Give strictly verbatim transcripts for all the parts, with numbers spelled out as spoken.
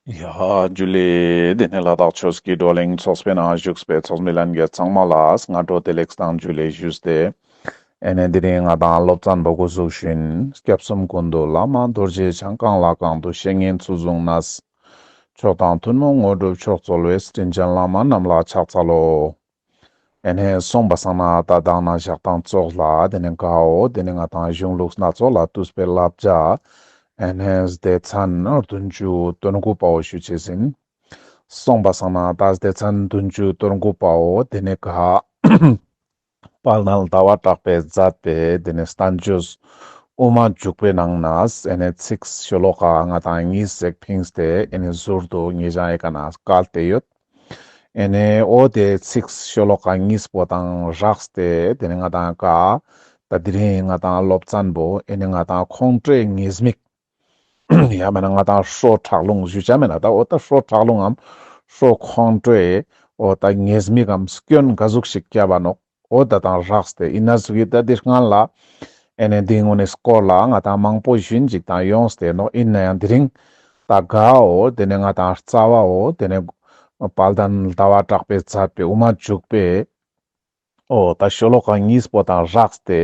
ཡ་ཇུ་ལེ། དེ་ནས་ལ་དྭགས་ཆོས་ཀྱི་བགྲོ་གླེང་ཚོགས་པའི་ནང་བཞུགས་པའི་ཚོགས་མི་ལྷན་རྒྱས་ཚང་མ་ལ་སྔ་དྲོ་བདེ་ལེགས་དང་ཇུ་ལེ་ཞུས་ཏེ། ཨེ་ནས་དེ་རིང་ང་དང་སློབ་ཚན་པོ་འགོ་བཙུགས་ཤིན། སྐྱབས་གསུམ་ཀུན་འདུས་བླ་མ་རྡོ་རྗེ་འཆང་། གང་ལ་གང་འདུལ་བཤེས་གཉེན་ཚུལ་བཟུང་ནས། མཆོག་དང་ཐུན་མོང་དངོས་གྲུབ་མཆོག་སྩོལ་བའི། དྲིན་ཅན་བླ་མ་རྣམས་ལ་ཕྱག་འཚལ་ལོ། ཨེ་ནས་སོང་པ་སང་ན་ད་དང་ན་ཞག་དང་ཙོགས་ལ་དེ་ནས་གའོ་དེ་ནས་ང་དང་གཞུང་ལུགས་སྣ་ཚོགས་ལ་བཏུས་པའི་བསླབ་བྱ་ཨེ་ནས་སྡེ་ཚན་བདུན་ཅུ་དོན་དགུ་པའོ་ཞུ་ཅེས་ཨིན། སོང་པ་སང་ན་ད་སྡེ་ཚན་བདུན་ཅུ་དོན་དགུ་པའོ་དེ་ནས་ག་དཔལ་ལྡན་ཟླ་བ་གྲགས་པས་མཛད་པའི་དེ་ནས་བསྟན་བཅོས་དབུ་མ་འཇུག་པའི་ནང་ནས་ཨེ་ནས་ཚིགས་ཤོ་ལོ་ཀ་ང་དང་གཉིས་ཟེག་ཕིངས་ཏེ་ཨེ་ནས་ཟུར་དུ་ཉེ་ཞང་ཨེ་ཀ་ན་བཀལ་ཏེ་ཡོད། ཨེ་ནས་འོ་དེ་ཚིགས་ཤོ་ལོ་ཀ་གཉིས་པོ་དང་སྦྲགས་ཏེ་དེ་ནས་ང་དང་ག་ད་དེ་རིང་ང་དང་སློབ་ཚན་པོ་ཨེ་ནས་ང་དང་ཁོང་ཁྲོའི་ཉེས་དམིགས་ཡང་མེད་ན་ང་དང་ཧྲོ་ཁྲག་རླུང་ཞུ་ཅ་མེད་ན་ད་འོ་ད་ཧྲོ་ཁྲག་རླུང་ངམ་ཧྲོ་ཁོང་ཁྲོའི་འོ་ད་ཉེས་དམིགས་ངམ་སྐྱོན་ག་ཟུག་ཞིག་བརྒྱབ་པ་ནོག་འོ་ད་དང་སྦྲགས་ཏེ་ཨིན་ན་ཟུག་གི་ད་འདི་སྔན་ལ་ཨེ་ནས་འདི་ངོ་ནས་སྐོར་ལ་ང་དང་མང་པོ་ཞུན་ཅིག་དང་ཡོངས་ཏེ་ནོག་ཨིན་ན་ཡང་དེ་རིང་ད་གའོ་དེ་ནས་ང་དང་རྩ་བའོ་དེ་ནས་དཔལ་ལྡན་ཟླ་བ་གྲགས་པས་མཛད་པའི་དབུ་མ་འཇུག་པའི་འོ་ད་ཤོ་ལོ་ཀ་གཉིས་པོ་དང་སྦྲགས་ཏེ་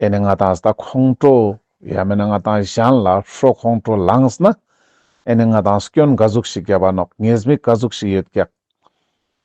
ཨེ་ནས་ང་དང་ད་ཁོང་ཁྲོ་ཡང་མེད་ན་ང་དང་གཞན་ལ་ཧྲོ་ཁོང་ཁྲོ་ལངས་ན་ཨེ་ནས་ང་དང་སྐྱོན་ག་ཟུག་ཞིག་བརྒྱབ་པ་ནོག་ཉེས་དམིགས་ག་ཟུག་ཞིག་ཡོད་ཀྱག་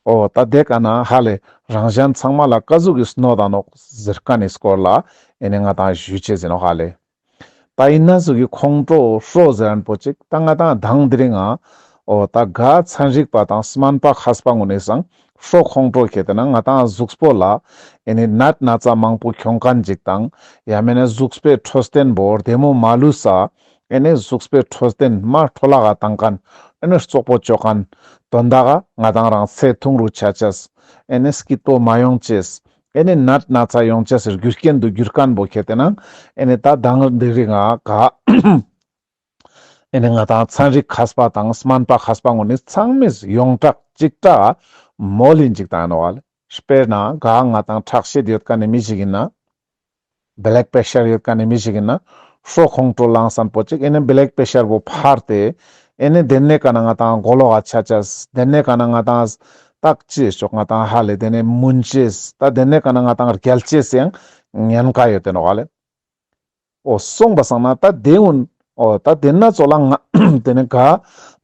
འོ་ད་དེ་ཀ་ན་ཧ་ལེ་རང་གཞན་ཚང་མ་ལ་ཀ་ཟུག་གི་གནོད་ད་ནོག་ཟེར་ཁན་ནི་སྐོར་ལ་ཨེ་ནས་ང་དང་ཞུ་ཅེས་ཨིན་ནོག་ཧ་ལེ། ད་ཨིན་ན་ཟུག་གི་ཁོང་ཁྲོ་ཧྲོ་ཟེར་ཁན་པོ་ཅིག་ད་ང་དང་དང་དེ་རིང་ང་འོ་ད་ག་ཚན་རིག་པ་དང་སྨན་པ་མཁས་པ་ངོ་ནས་སང་ཧྲོ་ཁོང་ཁྲོ་ཁེ་ཏེ་ན་ང་དང་གཟུགས་པོ་ལ་ཨེ་ནས་ནད་ན་ཚ་མང་པོ་ཁྱོང་ཁན་ཅིག་དང་ཡང་མེད་ན་གཟུགས་པོའི་འཕྲོད་བསྟེན་པོ་བདེ་མོ་མ་ལུས་ས་ཨེ་ནས་གཟུགས་པོའི་འཕྲོད་བསྟེན་མ་འཕྲོ་བརླག་ག་བཏང་ཁན་ཨེ་ནས་བཙོག་པོ་ཅོ་ཁན་དོན་དག་ག་ང་དང་རང་ཚེ་ཐུང་རུ་ཆ་ཅེས་ཨེ་ནས་སྐྱིད་པོ་མ་ཡོང་ཅེས་ཨེ་ནས་ནད་ན་ཚ་ཡོང་ཅེས་སི་རྒྱུ་རྐྱེན་དུ་གྱུར་ཁན་པོ་ཁེ་ཏེ་ན་ཨེ་ནས་ད་དང་དེ་རིང་ང་ག་ཨེ་ནས་ང་དང་ཚན་རིག་མཁས་པ་དང་སྨན་པ་མཁས་པ་ངོ་ནས་ཚང་མས་ཡོངས་གྲགས་ཅིག་ཏ་མོལ་ལིན་ཅིག་ཏ་ནོག་ལེ། དཔེར་ན་ག་ང་དང་ཁྲག་ཤེད་ཡོད་ཁན་ནི་མི་ཞིག་ཨིན་ན། བི་ལེག་པེ་ཤར་ཡོད་ཁན་ནི་མི་ཞིག་ཨིན་ན། ཧྲོ་ཁོང་ཁྲོ་ལངས་ཁན་པོ་ཅིག་ཨེ་ནས་བི་ལེག་པེ་ཤར་པོ་འཕར་ཏེ་ཨེ་ནས་དེ་ནས་ཀ་ན་ང་དང་མགོ་ལོག་ག་ཆ་ཅེས་དེ་ནས་ཀ་ན་ང་དང་ཏག་ཅེས་ཅོག་ང་དང་ཧ་ལེ་དེ་ནས་མུན་ཅེས་ད་དེ་ནས་ཀ་ན་ང་དང་རྒྱལ་ཅེས་ཡང་ཉེན་ཁ་ཡོད་དེ་ནོག་ལེ། འོ་སོང་པ་སང་ན་ད་དེ་འུན་འོ་ད་དེ་ན་ཙོགས་ལ་ང་དེ་ནས་ག་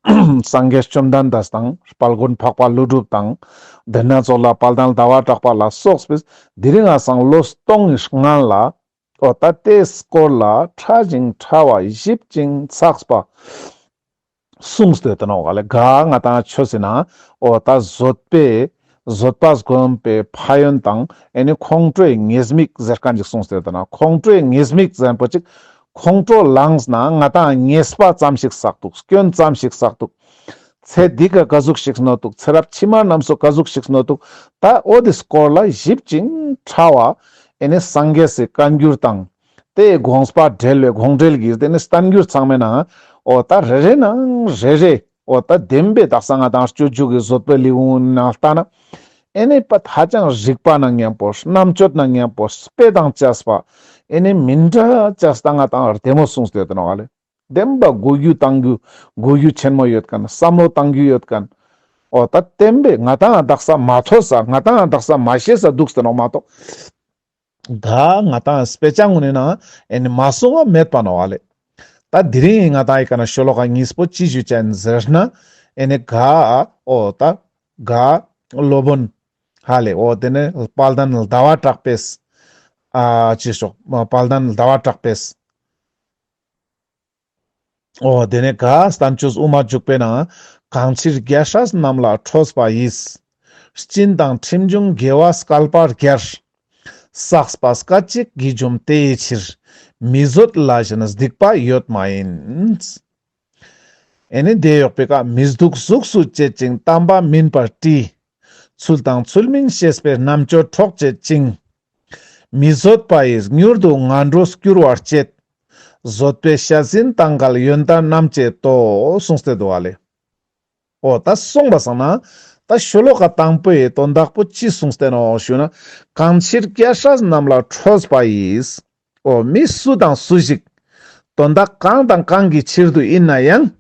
སངས་རྒྱས་བཅོམ་ལྡན་འདས་དང་དཔལ་མགོན་འཕགས་པ་ཀླུ་སྒྲུབ་དང་དེ་ན་ཙོགས་ལ་དཔལ་ལྡན་ཟླ་བ་གྲགས་པ་ལ་སོགས་པས་དེ་རིང་ང་སང་ལོ་སྟོང་ངི་སྔན་ལ་འོ་ད་དེའི་སྐོར་ལ་ཕྲ་ཞིང་ཕྲ་བ་ཞིབ་ཅིང་ཚགས་པ་གསུངས་ཏེ་ཡོད་དེ་ནོག་ལེ། ག་ང་དང་ཆོས་སི་ན་འོ་ད་བཟོད་པའི་བཟོད་པ་སྒོམ་པའི་ཕན་ཡོན་དང་ཨེ་ནི་ཁོང་ཁྲོའི་ཉེས་དམིགས་ཟེར་ཁན་ཅིག་གསུངས་ཏེ་ཡོད་དེ་ན་ཁོང་ཁྲོའི་ཉེས་དམིགས་ཟེར་ཁན་པོ་ཅིག་ཁོང་ཁྲོ་ལངས་ན་ང་དང་ཉེས་པ་ཙམ་ཞིག་བསགས་དུག་སྐྱོན་ཙམ་ཞིག་བསགས་དུག་ཚེ་འདི་ཀ་ག་ཟུག་ཞིག་གནོད་དུག་ཚེ་རབས་ཕྱི་མ་རྣམས་སུ་ག་ཟུག་ཞིག་གནོད་དུག་ད་འོ་དེ་སྐོར་ལ་ཞིབ་ཅིང་ཕྲ་བ་ཨེ་ནི་སངས་རྒྱས་སི་བཀའ་འགྱུར་དང་དེའི་དགོངས་པ་འགྲེལ་བའི་དགོངས་འགྲེལ་གྱི་དེ་ནི་བསྟན་འགྱུར་ཚང་མའི་ནང་འོ་ད་རེ་རེ་ནང་རེ་རེ་འོ་ད་བདེན་པའི་དག་ས་ང་དང་སྤྱོད་འཇུག་གི་བཟོད་པའི་ལེའུ་ནང་ལྟ་ན་ཨེ་ནི་པ་ཧ་ཅང་རིག་པ་ནང་མཉམ་པོ་རྣམ་དཔྱོད་ནང་མཉམ་པོ་དཔེ་དང་བཅས་པ་ཨེ་ནི་མི་འདྲ་བཅས་ད་ང་དང་བདེ་མོ་གསུངས་ཏེ་ཡོད་དེ་ནོག་ལེ། བདེན་པ་གོ་རྒྱུ་བཏང་རྒྱུ་གོ་རྒྱུ་ཆེན་མོ་ཡོད་ཁན་བསམ་བློ་བཏང་རྒྱུ་ཡོད་ཁན་འོ་ད་བདེན་པའི་ང་དང་དག་ས་མ་ཐོས་ས་ང་དང་དག་ས་མ་ཤེས་ས་དུག་སྟེ་ནོག་མ་གཏོགས། ད་ང་དང་དཔེ་ཆ་ངོ་ནས་ན་ཨེ་ནི་མ་གསུངས་པ་མེད་པ་ནོག་ལེ། ད་དེ་རིང་ང་དང་ཨི་ཀ་ན་ཤོ་ལོ་ཀ་གཉིས་པོ་ཅི་ཞུ་ཅེས་ཨིན་ཟེར་ན་ཨེ་ནི་ག་འོ་ད་ག་སློབ་དཔོན་ཧ་ལེ་འོ་དེ་ནི་དཔལ་ལྡན་ཟླ་བ་གྲགས་པས་ཨ་ཅི་ཞོག་དཔལ་ལྡན་ཟླ་བ་གྲགས་པས། འོ་དེ་ནས་ག་བསྟན་བཅོས་དབུ་མ་འཇུག་པའི་ནང་གང་ཕྱིར་རྒྱལ་སྲས་རྣམས་ལ་ཁྲོས་པ་ཡིས། སྦྱིན་དང་ཁྲིམས་གཞུང་དགེ་བ་བསྐལ་པར་བརྒྱར། བསགས་པ་སྐད་ཅིག་གིས་འཇོམས་དེ་ཡི་ཕྱིར། མི་བཟོད་ལ་ཞེན་སྡིག་པ་ཡོད་མ་ཡིན། ཨེ་ནི་དེ་ཡོག་པའི་ཀ་མི་སྡུག་གཟུགས་སུ་བྱེད་ཅིང་དམ་པ་མིན་པར་བཀྲི། ཚུལ་དང་ཚུལ་མིན་ཤེས་པའི་རྣམ་དཔྱོད་འཕྲོག་བྱེད་ཅིང་། མི་བཟོད་པ་ཡིས་མྱུར་དུ་ངན་འགྲོར་སྐྱུར་བར་བྱེད། བཟོད་པའི་ཞལ་ཟིན་དང་འགལ་ཡོན་ཏན་རྣམས་བྱེད་དོ། གསུངས་ཏེ་འདུག་པ་ལེ། འོ་ད་སོང་པ་སང་ན་ད་ཤོ་ལོ་ཀ་དང་པོའི་དོན་དག་པོ་ཅི་གསུངས་ཏེ་ནོག་ཞུ་ན་གང་ཕྱིར་རྒྱལ་སྲས་རྣམས་ལ་ཁྲོས་པ་ཡིས། འོ་མི་སུ་དང་སུ་ཞིག་དོན་དག་གང་དང་གང་གི་ཕྱིར་དུ་ཨིན་ན་ཡང་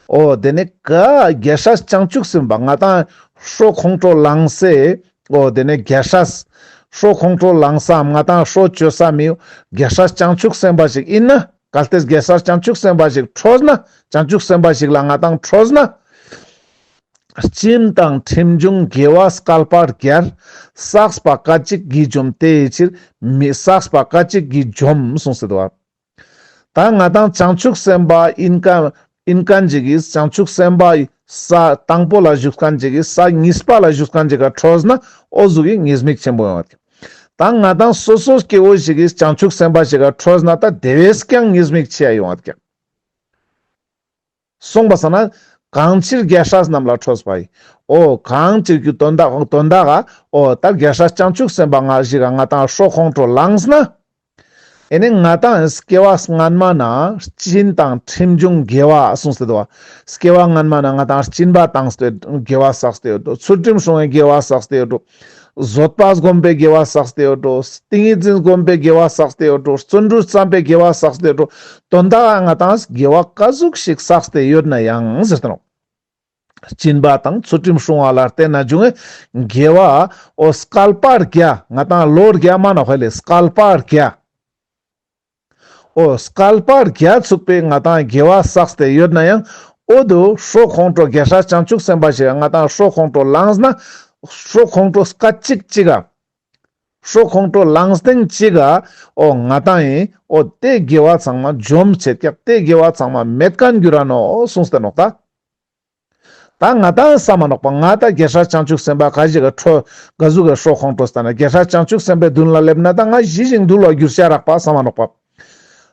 འོ་དེ་ནས་ག་རྒྱལ་སྲས་བྱང་ཆུབ་སེམས་དཔའ་ང་ཏང་ཤོ་ཁོང་ཁྲོ་ལངས་སེ། འོ་དེ་ནས་རྒྱལ་སྲས་ཤོ་ཁོང་ཁྲོ་ལངས་ས་ང་ཏང་ཤོ་བཅོས་ས་མི་རྒྱལ་སྲས་བྱང་ཆུབ་སེམས་དཔའ་ཞིག་ཡིན་ན། གལ་ཏེ་རྒྱལ་སྲས་བྱང་ཆུབ་སེམས་དཔའ་ཞིག་ཁྲོས་ན། བྱང་ཆུབ་སེམས་དཔའ་ཞིག་ལ་ང་ཏང་ཁྲོས་ན། སྦྱིན་དང་ཁྲིམས་བྱུང་དགེ་བ་བསྐལ་པ་བརྒྱར། བསགས་པ་སྐད་ཅིག་གིས་འཇོམས། དེ་ཡི་ཕྱིར་མི་བསགས་པ་སྐད་ཅིག་གིས་འཇོམས་གསུངས་སེ་འདུག་པ། ད་ང་ཏང་བྱང་ཆུབ་སེམས་དཔའ་ཡིན་མཁན་ཡིན་མཁན་ཅིག་གིས་བྱང་ཆུབ་སེམས་དཔའ་ས་དང་པོ་ལ་བཞུགས་མཁན་ཅིག་གིས་ས་གཉིས་པ་ལ་བཞུགས་མཁན་ཅིག་ག་ཁྲོས་ན་འོ་ཟུག་གི་ཉེས་དམིགས་ཆེན་པོ་ཡོང་བ། ད་ང་ཏང་སོ་སོ་སྐྱེ་བོ་ཞིག་གིས་བྱང་ཆུབ་སེམས་དཔའ་ཞིག་ག་ཁྲོས་ན་ད་དེ་བས་ཀྱང་ཉེས་དམིགས་ཆེ་ཡ་ཡོང་བ། སོང་པ་སང་ན་གང་ཕྱིར་རྒྱལ་སྲས་རྣམས་ལ་ཁྲོས་པ་ཡི། འོ་གང་ཕྱིར་གྱི་དོན་དག་དོན་དག་ག་འོ་ད་རྒྱལ་སྲས་བྱང་ཆུབ་སེམས་དཔའ་ང་ཞིག་ག་ང་ཏང་ཤོ་ཁོང་ཁྲོ་ལངས་ན། ཨེ་ནི་ང་ཏང་སྐྱེ་བ་སྔན་མ་ན་སྦྱིན་དང་ཁྲིམས་བྱུང་དགེ་བ་གསུངས་ཏེ་འདུག་པ། སྐྱེ་བ་སྔན་མ་ན་ང་ཏང་སྦྱིན་པ་བཏང་སྟེ་དགེ་བ་བསགས་ཏེ་ཡོད་འགྲོ། ཚུལ་ཁྲིམས་སྲུང་བའི་དགེ་བ་བསགས་ཏེ་ཡོད་འགྲོ། བཟོད་པ་སྒོམ་པའི་དགེ་བ་བསགས་ཏེ་ཡོད་འགྲོ། ཏིང་ངེ་འཛིན་སྒོམ་པའི་དགེ་བ་བསགས་ཏེ་ཡོད་འགྲོ། བརྩོན་འགྲུས་བརྩམས་པའི་དགེ་བ་བསགས་ཏེ་ཡོད་འགྲོ། དོན་དག་ང་ཏང་དགེ་བ་ག་ཟུག་ཞིག་བསགས་ཏེ་ཡོད་ན་ཡང་ཟེར་ཏེ་ནོག། སྦྱིན་པ་དང་ཚུལ་ཁྲིམས་སྲུང་བ་ལ་བརྟེན་ན་འབྱུང་བའི་དགེ་བ་འོ་བསྐལ་པ་བརྒྱ། ང་ཏང་ལོ་བརྒྱ་མ་ནོག་ཧེ་ལེ། བསྐལ་པ་བརྒྱ། འོ་བསྐལ་པ་བརྒྱ་ཚུགས་པའི་ང་ཏང་དགེ་བ་བསགས་ཏེ་ཡོད་ན་ཡང་འོ་དུ་ཤོ་ཁོང་ཁྲོ་རྒྱལ་སྲས་བྱང་ཆུབ་སེམས་དཔའ་ཞིག་ག་ང་ཏང་ཤོ་ཁོང་ཁྲོ་ལངས་ན། ཤོ་ཁོང་ཁྲོ་སྐད་ཅིག་གཅིག་ག་ཤོ་ཁོང་ཁྲོ་ལངས་སྟེང་གཅིག་ག་འོ་ང་ཏང་ཡིན་འོ་དེ་དགེ་བ་ཚང་མ་འཇོམས་བྱེད་ཀྱག། དེ་དགེ་བ་ཚང་མ་མེད་མཁན་འགྱུར་ར་ནོག་གསུངས་ཏེ་ནོག་ད། ད་ང་ཏང་ས་མ་ནོག་པ། ང་ད་རྒྱལ་སྲས་བྱང་ཆུབ་སེམས་དཔའ་ག་ཞིག་ག་ཁྲོ་ག་ཟུག་ག་ཤོ་ཁོང་ཁྲོ་ལངས་ན་རྒྱལ་སྲས་བྱང་ཆུབ་སེམས་དཔའི་མདུན་ལ་སླེབས་ན་ད་ང་ཞི་ཞིང་དུལ་བ་འགྱུར་ཤ་རག་པ་ས་མ་ནོག་པ།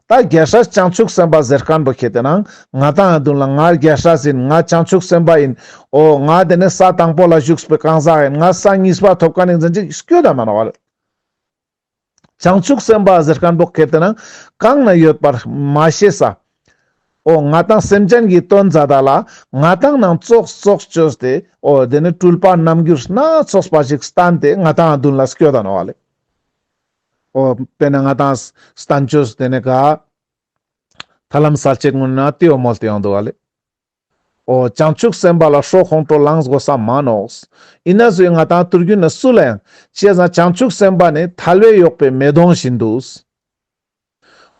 ད་རྒྱལ་སྲས་བྱང་ཆུབ་སེམས་དཔའ་ཟེར་མཁན་པོ་ཁྱེད་དེ་ན་ང་ཏང་མདུན་ལ་ང་རྒྱལ་སྲས་ཡིན། ང་བྱང་ཆུབ་སེམས་དཔའ་ཡིན། འོ་ང་དེ་ནས་ས་དང་པོ་ལ་བཞུགས་པའི་གང་ཟག་ཡིན། ང་ས་གཉིས་པ་ཐོབ་མཁན་ཡིན་ཟེར་ཅིག་སྐྱོད་ད་མ་ནོག་པ། བྱང་ཆུབ་སེམས་དཔའ་ཟེར་མཁན་པོ་ཁྱེད་དེ་ན་གང་ན་ཡོད་པར་མ་ཤེས་ས། འོ་ང་ཏང་སེམས་ཅན་གྱི་དོན་མཛད་ད་ལ་ང་ཏང་ནང་ཙོགས་ཙོགས་བཅོས་ཏེ་འོ་དེ་ནས་སྤྲུལ་པ་རྣམ་འགྱུར་སྣ་ཚོགས་པ་ཞིག་བསྟན་ཏེ་ང་ཏང་མདུན་ལ་སྐྱོད་ད་ནོག་པ་ལེ། འོ་དཔེར་ན་ང་ཏང་བསྟན་བཅོས་དེ་ནས་ག་ཐར་ལམ་གསལ་བྱེད་ངོ་ན་དེའོ་མོལ་ཏེ་ཡོང་འདུག་པ་ལེ། འོ་བྱང་ཆུབ་སེམས་དཔའ་ལ་ཤོ་ཁོང་ཁྲོ་ལངས་དགོས་ས་མ་ནོག། ཡིན་ན་སུ་ཡིན་ང་ཏང་དུས་རྒྱུན་ན་སུ་ལ་ཡང་། ཅི་ཟེར་ན་བྱང་ཆུབ་སེམས་དཔའ་ནི་ཐལ་བས་གཡོགས་པའི་མེ་དོང་བཞིན་དུ།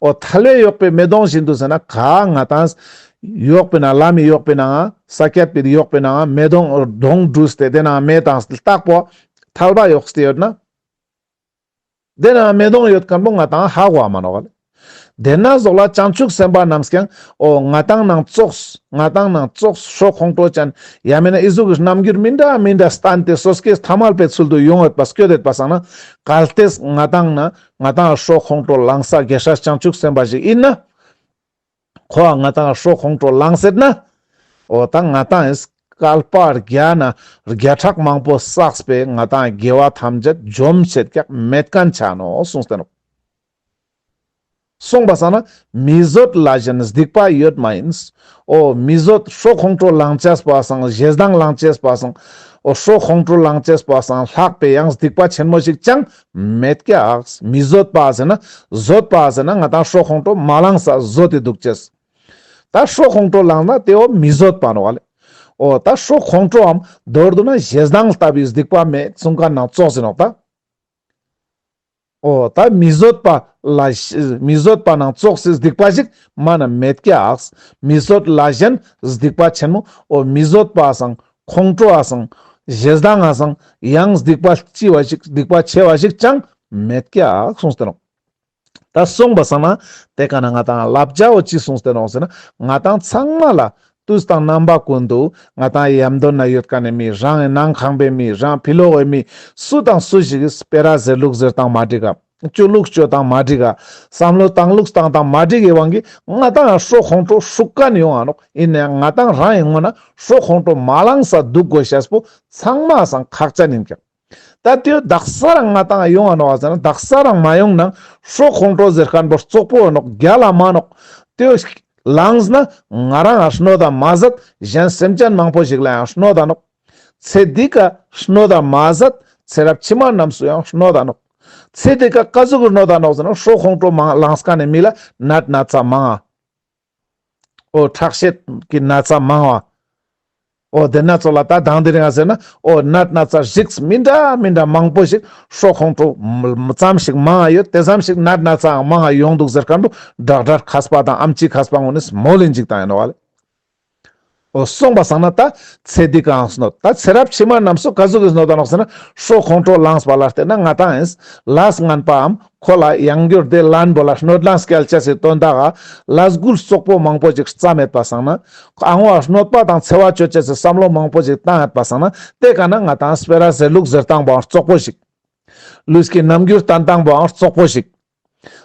འོ་ཐལ་བས་གཡོགས་པའི་མེ་དོང་བཞིན་དུ་ཟེར་ན་ག་ང་ཏང་གཡོགས་པའི་ནང་ལམ་མི་གཡོགས་པའི་ནང་ས་ཀྱད་པའི་གཡོགས་པའི་ནང་མེ་དོང་དོང་བྲུས་ཏེ་དེ་ནང་མེ་དང་ལྟག་པོ་ཐལ་བ་གཡོགས་ཏེ་ཡོད་ན། དེ་ན་མེ་དོང་ཡོད་མཁན་པོ་ང་ཏང་ཧ་གོ་བ་མ་ནོག་པ་ལེ། དེ་ན་ཟོག་ལ་བྱང་ཆུབ་སེམས་དཔའ་རྣམས་ཀྱང་འོ་ང་ཏང་ནང་ཙོགས་ང་ཏང་ནང་ཙོགས་ཤོ་ཁོང་ཁྲོ་ཅན་ཡང་མིན་ན་ཨི་ཟུག་གི་རྣམ་འགྱུར་མི་འདྲ་མི་འདྲ་བསྟན་ཏེ་སོ་སྐྱེ་ཐ་མལ་པའི་ཚུལ་དུ་ཡོང་ཡོད་པ་སྐྱོད་དེ་ཡོད་པ་སང་ན་གལ་ཏེ་ང་ཏང་ན་ང་ཏང་ཤོ་ཁོང་ཁྲོ་ལངས་ས་རྒྱལ་སྲས་བྱང་ཆུབ་སེམས་དཔའ་ཞིག་ཡིན་ན། ཁོ་ང་ཏང་ཤོ་ཁོང་ཁྲོ་ལངས་སེད་ན། འོ་ད་ང་ཏང་བསྐལ་པ་བརྒྱ་ན་བརྒྱ་ཕྲག་མང་པོ་བསགས་པའི་ང་ཏང་དགེ་བ་ཐམས་ཅད་འཇོམས་བྱེད་ཀྱག་མེད་མཁན་ཆ་ནོག་གསུངས་ཏེ་ནོག། གསུངས་པ་སང་ན་མི་བཟོད་ལ་གཞན་སྡིག་པ་ཡོད་མ་ཡིན། འོ་མི་བཟོད་ཤོ་ཁོང་ཁྲོ་ལངས་ཅེས་པ་སང་ཞེ་སྡང་ལངས་ཅེས་པ་སང་འོ་ཤོ་ཁོང་ཁྲོ་ལངས་ཅེས་པ་སང་ལྷག་པའི་ཡང་སྡིག་པ་ཆེན་མོ་ཞིག་ཅང་མེད་ཀྱག། མི་བཟོད་པ་ཟེར་ན་བཟོད་པ་ཟེར་ན་ང་ཏང་ཤོ་ཁོང་ཁྲོ་མ་ལངས་ས་བཟོད་དེ་འདུག་ཅེས། ད་ཤོ་ཁོང་ཁྲོ་ལངས་ན་དེའོ་མི་བཟོད་པ་ནོག་པ་ལེ། འོ་ད་ཤོ་ཁོང་ཁྲོའམ་མདོར་བསྡུ་ན་ཞེ་སྡང་ལྟ་བུའི་སྡིག་པ་མེད་གསུང་མཁན་ནང་ཙོགས་ཟེར་ནོག་ད། འོ་ད་མི་བཟོད་པ་ལ་མི་བཟོད་པ་ནང་ཙོགས་སི་སྡིག་པ་ཞིག་མ་ན་མེད་ཀྱག། མི་བཟོད་ལ་གཞན་སྡིག་པ་ཆེན་མོ། འོ་མི་བཟོད་པ་སང་ཁོང་ཁྲོ་བ་སང་ཞེ་སྡང་ང་སང་ཡང་སྡིག་པ་ལྕི་བ་ཞིག་སྡིག་པ་ཆེ་བ་ཞིག་ཅང་མེད་ཀྱག་གསུངས་ཏེ་ནོག། ད་གསུངས་པ་སང་ན་དེ་ཀ་ན་ང་ཏང་བསླབ་བྱའོ་ཅི་གསུངས་ཏེ་ནོག་ཟེར་ན་ང་ཏང་ཚང་མ་ལ་དུས་དང་རྣམ་པ་ཀུན་ཏུ་ང་ཏང་ཡམ་དོན་ན་ཡོད་མཁན་ནི་མི་རང་ངི་ནང་ཁང་པའི་མི་རང་ཕི་ལོག་གི་མི་སུ་དང་སུ་ཞིག་གི་སྤེ་ར་ཟེར་ལུགས་ཟེར་སྟངས་མ་འགྲིག་ག། སྤྱོད་ལུགས་སྤྱོད་སྟངས་མ་འགྲིག་ག། བསམ་བློ་བཏང་ལུགས་བཏང་སྟངས་མ་འགྲིག་གི་དབང་གིས་ང་ཏང་ཤོ་ཁོང་ཁྲོ་ཤུགས་ཀ་ནི་ཡོང་ང་ནོག། ཡིན་ནའང་ང་ཏང་རང་ངི་ངོས་ན་ཤོ་ཁོང་ཁྲོ་མ་ལངས་ས་འདུག་དགོས་ཤེས་པོ་ཚང་མ་སང་ཁག་ཅན་ཡིན་ཀྱག། ད་དེའོ་དག་ས་རང་ང་ཏང་ཡོང་ང་ནོག་ཟེར་ན་དག་ས་རང་མ་ཡོང་ན་ཤོ་ཁོང་ཁྲོ་ཟེར་མཁན་པོ་རྩོག་པོ་ཡོད་ནོག། རྒྱལ་ལ་མ་ནོག། དེའོ་ལངས་ན་ང་རང་ང་གནོད་ད་མ་ཟད་གཞན་སེམས་ཅན་མང་པོ་ཞིག་ལ་ཡང་གནོད་ད་ནོག། ཚེ་འདི་ཀ་གནོད་ད་མ་ཟད་ཚེ་རབས་ཕྱི་མ་རྣམས་སུ་ཡང་གནོད་ད་ནོག། ཚེ་འདི་ཀ་ག་ཟུག་གི་གནོད་ད་ནོག་ཟེར་ན་ཤོ་ཁོང་ཁྲོ་མ་ལངས་མཁན་ནི་མི་ལ་ནད་ན་ཚ་མང་ང་ འོ་ཁྲག་ཤེད་ཀྱི་ན་ཚ་མང་བ། འོ་དེ་ན་ཚོགས་ལ་ད་དང་དེ་རིང་ང་ཟེར་ན་འོ་ནད་ན་ཚ་རིགས་མི་འདྲ་མི་འདྲ་མང་པོ་ཞིག་སྲོག་ཁོང་ཁྲོ་ཙམ་ཞིག་མང་ང་ཡོད། དེ་ཙམ་ཞིག་ནད་ན་ཚའང་མང་ང་ཡོང་འདུག་ཟེར་མཁན་པོ་ཌོག་ཊར་མཁས་པ་དང་ཨམ་ཆི་མཁས་པ་ངོ་ནས་མོལ་ལིན་ཅིག་བཏང་ཡིན་ནོག་ལེ། འོ་སོང་པ་སང་ན་ད་ཚེ་འདི་ཀའང་གནོད། ད་ཚེ་རབས་ཕྱི་མ་རྣམས་སུ་ག་ཟུག་གི་གནོད་ད་ནོག་ཟེར་ན་སྲོག་ཁོང་ཁྲོ་ལངས་པ་ལ་བརྟེན་ན་ང་ཏང་ཡིན་ལས་ངན་པའམ་ཁོ་ལ་ཡང་འགྱུར་དེ་ལན་པོ་ལ་གནོད་ལན་སྐྱལ་ཅེས་སི་དོན་དག་ག་ལས་འགུལ་རྩོག་པོ་མང་པོ་ཞིག་བརྩམས་མེད་པ་སང་ན་ཨ་ངོ་གནོད་པ་དང་འཚེ་བ་ཅོ་ཅེས་སི་བསམ་བློ་མང་པོ་ཞིག་བཏང་ཡོད་པ་སང་ན་དེ་ཀ་ན་ང་ཏང་སྤེ་ར་ཟེར་ལུགས་ཟེར་སྟངས་པོའང་རྩོག་པོ་ཞིག་ལུས་ཀྱི་རྣམ་འགྱུར་བསྟན་སྟངས་པོའང་རྩོག་པོ་ཞིག་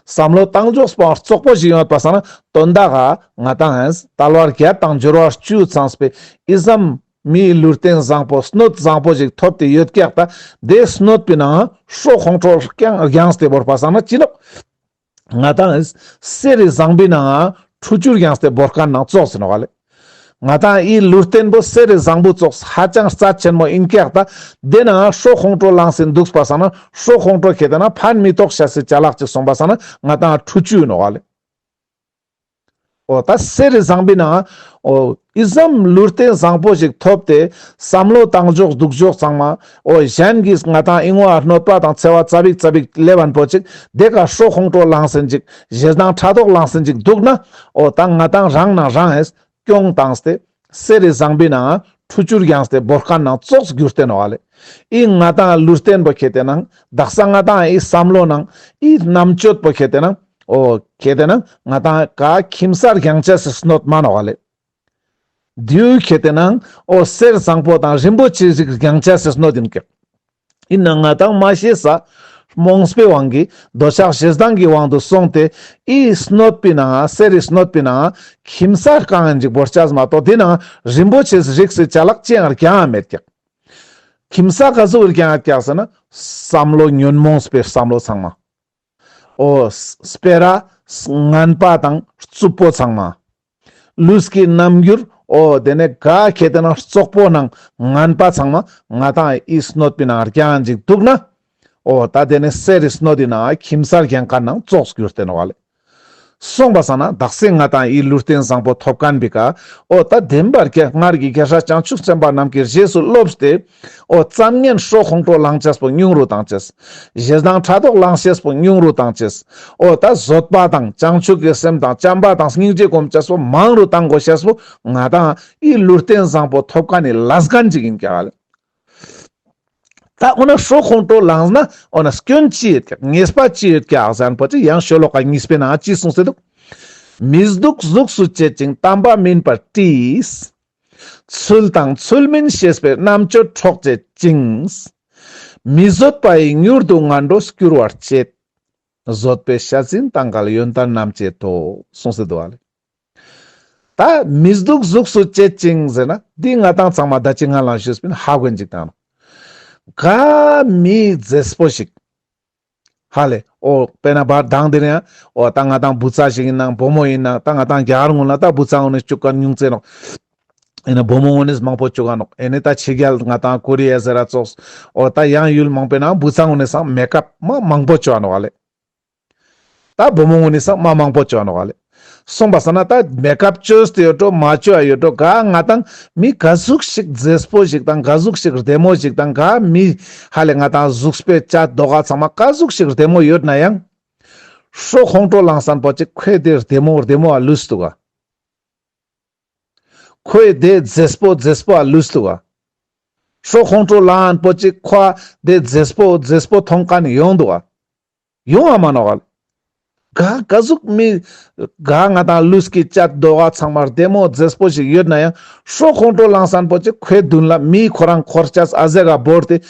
བསམ་བློ་བཏང་ཕྱོགས་པོའང་རྩོག་པོ་ཞིག་ཡོད་པ་སང་ན་དོན་དག་ག་ང་ཏང་ཡིན་དལ་བ་བརྒྱད་དང་འབྱོར་བ་བཅུ་ཚང་བའི་ཨི་ཙམ་མིའི་ལུས་རྟེན་བཟང་པོ་སྣོད་བཟང་པོ་ཞིག་ཐོབ་སྟེ་ཡོད་ཀྱག་ད་དེ་སྣོད་པའི་ནང་སྲོག་ཁོང་ཁྲོ་རྐྱང་རྒྱངས་ཏེ་བོར་པ་སང་ན་ཅི་ནོག་ང་ཏང་གསེར་རི་བཟང་པོའི་ནང་ཁྲུ་ཆུ་རྒྱངས་ཏེ་བོར་མཁན་ནང་ཙོགས་ཡིན་ནོག་ལེ། ང་ཏང་ཨི་ལུས་རྟེན་པོ་གསེར་རི་བཟང་པོ་ཙོགས་ཧ་ཅང་རྩ་ཆེན་མོ་ཡིན་ཀྱག་ད་དེ་ནང་སྲོག་ཁོང་ཁྲོ་ལངས་ཏེ་འདུག་པ་སང་ན་སྲོག་ཁོང་ཁྲོ་ཁེ་ཏེ་ན་ཕན་མི་ཐོགས་ཤེས་སི་ཅ་ལག་ཅིག་སོང་པ་སང་ན་ང་ཏང་ཁྲུ་ཆུ་ཡིན་ནོག་ལེ། འོ་ད་གསེར་རི་བཟང་པོའི་ནང་འོ་ཨི་ཙམ་ལུས་རྟེན་བཟང་པོ་ཞིག་ཐོབ་སྟེ་བསམ་བློ་བཏང་ཕྱོགས་འདུག་ཕྱོགས་ཚང་མ་འོ་གཞན་གྱིས་ང་ཏང་ཨི་ངོ་ཨ་གནོད་པ་དང་འཚེ་བ་ཙ་པིག་ཙ་པིག་ལེབ་བན་པོ་ཅིག་དེ་ཀ་སྲོག་ཁོང་ཁྲོ་ལངས་ཏེ་ཅིག་ཞེ་སྡང་ཕྲག་དོག་ལངས་ཏེ་ཅིག་འདུག་ན་འོ་ད་ང་ཏང་རང་ནང་རང་ཧེ་སྐྱོང་བཏང་སྟེ་གསེར་རི་བཟང་པོའི་ནང་ཁྲུ་ཆུ་རྒྱངས་ཏེ་བོར་མཁན་ནང་ཙོགས་འགྱུར་ཏེ་ནོག་ལེ། ཨི་ང་ཏང་ལུས་རྟེན་པོ་ཁེ་ཏེ་ནང་དག་ས་ང་ཏང་ཨི་བསམ་བློ་ནང་ཨི་རྣམ་དཔྱོད་པོ་ཁེ་ཏེ་ནང་འོ་ཁེ་ཏེ་ནང་ང་ཏང་ག་ཁྱིམ་ས་རྒྱང་ཅེས་སི་སྣོད་མ་ནོག་ལེ། དེའུ་ཁེ་ཏེ་ནང་འོ་གསེར་བཟང་པོ་དང་རིན་པོ་ཆེ་ཞིག་རྒྱང་ཅེས་སི་སྣོད་ཡིན་ཀྱག་ཡིན་ན་ང་ཏང་མ་ཤེས་ས་རྨོངས་པའི་དབང་གིས་འདོད་ཆགས་ཞེ་སྡང་གི་དབང་དུ་སོང་སྟེ་ཨི་སྣོད་པའི་ནང་གསེར་རི་སྣོད་པའི་ནང་ཁྱིམ་ས་རྐང་ཡིན་ཅིག་བོར་ཅེས་མ་གཏོགས་དེ་ནང་རིན་པོ་ཆེ་རིགས་སི་ཅ་ལག་ཅི་ཡང་རྒྱང་མེད་ཀྱག་ཁྱིམ་ས་ག་ཟུག་རྒྱང་ཀྱག་ཟེར་ན་བསམ་བློ་ཉོན་མོངས་པའི་བསམ་བློ་ཚང་མ། འོ་སྤེ་ར་ངན་པ་དང་རྩུབ་པོ་ཚང་མ། ལུས་ཀྱི་རྣམ་འགྱུར་འོ་དེ་ནས་ག་ཁེ་ཏེ་ན་རྩོག་པོ་ནང་ངན་པ་ཚང་མ་ང་ཏང་ཨི་སྣོད་པའི་ནང་རྒྱང་ཅིག་འདུག་ན། འོ་ད་དེ་ནས་གསེར་རི་སྣོད་དེ་ནང་ཁྱིམ་ས་རྒྱང་མཁན་ནང་ཙོགས་འགྱུར་ཏེ་ནོག་ལེ། སོང་པ་སང་ན་དག་ས་ང་ཏང་ཨི་ལུས་རྟེན་བཟང་པོ་ཐོབ་མཁན་པའི་ཀ་འོ་ད་བདེན་པར་ཀྱང་སྔར་གྱི་རྒྱལ་སྲས་བྱང་ཆུབ་སེམས་དཔའ་རྣམས་ཀྱི་རྗེས་སུ་སློབ་སྟེ་འོ་ཙམ་ཉན་སྲོག་ཁོང་ཁྲོ་ལངས་ཅེས་པོ་ཉུང་རུ་བཏང་ཅེས། ཞེ་སྡང་ཕྲག་དོག་ལངས་ཅེས་པོ་ཉུང་རུ་བཏང་ཅེས། འོ་ད་བཟོད་པ་དང་བྱང་ཆུབ་ཀྱི་སེམས་དང་བྱམས་པ་དང་སྙིང་རྗེ་སྒོམ་ཅེས་པོ་མང་རུ་བཏང་དགོས་ཤེས་པོ་ང་ཏང་ཨི་ལུས་རྟེན་བཟང་པོ་ཐོབ་མཁན་ནི་ལས་འགན་ཅིག་ཡིན་ཀྱག་ལེ། ད་འོ་ན་སྲོག་ཁོང་ཁྲོ་ལངས་ན་འོ་ན་སྐྱོན་ཅི་ཡོད་ཀྱག་ཉེས་པ་ཅི་ཡོད་ཀྱག་ཟེར་ན་པོ་ཅིག་ཡང་ཤོ་ལོ་ཀ་གཉིས་པའི་ནང་ཅི་གསུངས་ཏེ་འདུག་མི་སྡུག་གཟུགས་སུ་བྱེད་ཅིང་དམ་པ་མིན་པར་བྲིས། ཚུལ་དང་ཚུལ་མིན་ཤེས་པའི་རྣམ་དཔྱོད་འཕྲོག་བྱེད་ཅིང་། མི་བཟོད་པ་ཡི་མྱུར་དུ་ངན་འགྲོར་སྐྱུར་བར་བྱེད། བཟོད་པའི་ཤ་ཟན་དང་འགལ་ཡོན་ཏན་རྣམས་བྱེད་དོ། གསུངས་ཏེ་འདུག་ལེ། ད་མི་སྡུག་གཟུགས་སུ་བྱེད་ཅིང་ཟེར་ན་འདི་ང་ཏང་ཚང་མ་ད་ཅི་ང་ལ་ཞུས་པིན་ཧ་གོ་ཅིག་བཏང་ནོག་ག་མི་མཛེས་པོ་ཞིག་ཧ་ལེ། འོ་དཔེར་ན་བར་དང་དེ་རིང་འོ་ད་ང་ཏང་བུ་ཚ་ཞིག་ཡིན་ན་བུ་མོ་ཡིན་ན་ད་ང་ཏང་རྒྱ་གར་ངོ་ན་ད་བུ་ཚ་ངོ་ནས་བཅུག་མཁན་ཉུང་ཙེ་ནོག་ཨེ་ན་བུ་མོ་ངོ་ནས་མང་པོ་བཅུག་ག་ནོག་ཨེ་ནི་ད་ཕྱི་རྒྱལ་ང་ཏང་ཀོ་རི་ཡ་ཟེར་ར་ཙོགས་འོ་ད་ཡང་ཡུལ་མང་པོའི་ནང་བུ་ཚ་ངོ་ནས་སང་མེ་ཀབ་མ་མང་པོ་བཅོ་ག་ནོག་ཧ་ལེ། ད་བུ་མོ་ངོ་ནི་སང་མ་མང་པོ་བཅོ་ནོག་ལེ། སོང་པ་སང་ན་ད་མེ་ཀབ་བཅོས་ཏེ་ཡོད་འགྲོ་མ་བཅོ་ཡ་ཡོད་འགྲོ་ག་ང་ཏང་མི་ག་ཟུག་ཞིག་མཛེས་པོ་ཞིག་དང་ག་ཟུག་ཞིག་བདེ་མོ་ཞིག་དང་ག་མི་ཧ་ལེ་ང་ཏང་གཟུགས་པོའི་བྱ་དོ་ག་ཚང་མ་ག་ཟུག་ཞིག་བདེ་མོ་ཡོད་ན་ཡང་། སྲོག་ཁོང་ཁྲོ་ལངས་སང་པོ་ཅིག་ཁོའི་དེ་བདེ་མོ་བདེ་མོ་ཨ་ལུས་འདུག་ག་ཁོའི་དེ་མཛེས་པོ་མཛེས་པོ་ཨ་ལུས་འདུག་ག་སྲོག་ཁོང་ཁྲོ་ལངས་པོ་ཅིག་ཁོ་དེ་མཛེས་པོ་མཛེས་པོ་མཐོང་མཁན་ཡོང་འདུག་ག་ཡོང་ང་མ་ནོག་ག་ལེ། ག་ག་ཟུག་མི་ག་ང་ཏང་ལུས་ཀྱི་བྱ་དོ་ག་ཚང་མ་བདེ་མོ་མཛེས་པོ་ཞིག་ཡོད་ན་ཡང་སྲོག་ཁོང་ཁྲོ་ལངས་སང་པོ་ཅིག་ཁོའི་མདུན་ལ་མི་ཁོ་རང་འཁོར་ཅེས་ཨ་ཟེ་ག་བོར་ཏེ་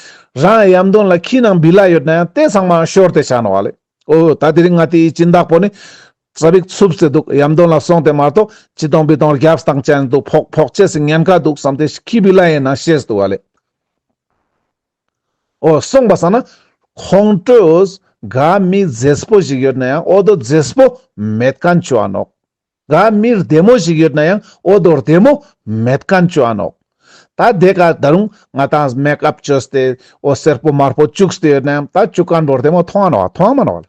རང་ཡམ་དོན་ལ་ཁྱི་ནང་བི་ལ་ཡོད་ན་ཡང་དེ་ཚང་མ་ཤོར་ཏེ་ཆ་ནོག་ག་ལེ། འོ་ད་དེ་རིང་ང་ཏི་ཡི་སྦྱིན་བདག་པོ་ནི་ཙ་པིག་ཚུབ་སྟེ་འདུག་ཡམ་དོན་ལ་སོང་སྟེ་མ་གཏོགས་ཅི་དོང་བི་དོང་རྒྱབ་སྟངས་ཅན་འདུག་ཕོག་ཕོག་ཅེས་སི་ཉེན་ཁ་འདུག་བསམ་སྟེ་ཁྱི་བི་ལ་ཡིན་ན་ཤེས་འདུག་ག་ལེ། འོ་སོང་པ་སང་ན་ཁོང་ཁྲོས་ག་མི་མཛེས་པོ་ཞིག་ཡོད་ན་ཡང་འོ་དོ་མཛེས་པོ་མེད་མཁན་བཅོ་ཨ་ནོག་ག་མི་བདེ་མོ་ཞིག་ཡོད་ན་ཡང་འོ་དོ་བདེ་མོ་མེད་མཁན་བཅོ་ཨ་ནོག་ད་དེ་ཀ་ད་རུང་ང་ཏང་མེ་ཀབ་བཅོས་ཏེ་འོ་སེར་པོ་དམར་པོ་བཅུག་སྟེ་ཡོད་ན་ཡང་ད་བཅུག་མཁན་པོ་བདེ་མོ་མཐོང་ཨ་ནོག་མཐོང་ཨ་མ་ནོག་ག་ལེ།